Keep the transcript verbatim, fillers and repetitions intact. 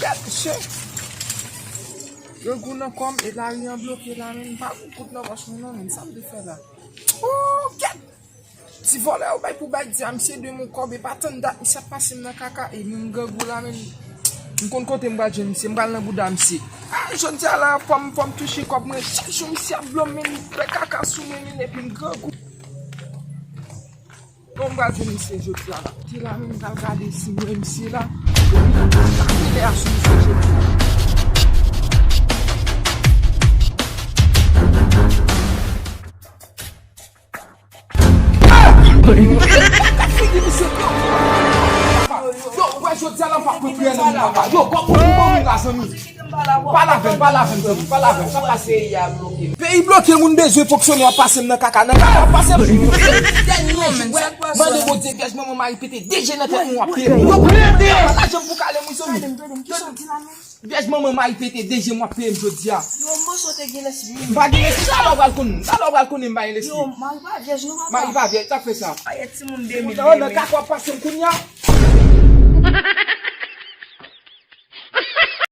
Gad, mesye. Grangou nan kò m, e lari an bloke la, men m pa gon kout nan pòch mwen non, men sa m te fè la. Oh, kèt! Ti vòlè yo bay pou bay di a, misye dwe m yon kòb, e pa tann dat, misye ap pase m nan kaka, e menm grangou la, men m konn kote m pral jwenn misye, m pral nan bouda misye. Ah, jodi a la, fò m, fò m touche kòb mwen, chak jou misye ap blo m, men m fè kaka sou mwen, men epi m grangou. Non, m pral jwenn misye jodi a la. Te la menm, m pral gade si m wè misye la. Epi m pral tape lè a sou misye jodi a. Yo, wè jodi a la, m pa konprann anyen, papa. Yo, kòman pou mouri la, zanmi? Pale avè m, pale avè m, zanmi, pale avè m. Sa pase? Peyi bloke, moun bezwen fonksyone, w ap pase m nan kaka, nan kaka w ap pase m. Dènye jou, wè, mande Bondye vyèj manman mari pete de je nan tèt mwen, w ap peye m. Yo, pete, pa lajan m pou kale m, wi, zanmi. Vyèj manman mari pete de je m, w ap peye m jodi a. Yo, m panse w te gen lespri. M pa gen lespri, talè w pral konnen, talè w pral konnen m pa gen lespri. Yo, mari pa vyèj non, papa. Mari pa vyèj, sa k fè sa? Ayè timoun de mil, nan kaka w ap pase m kounye a.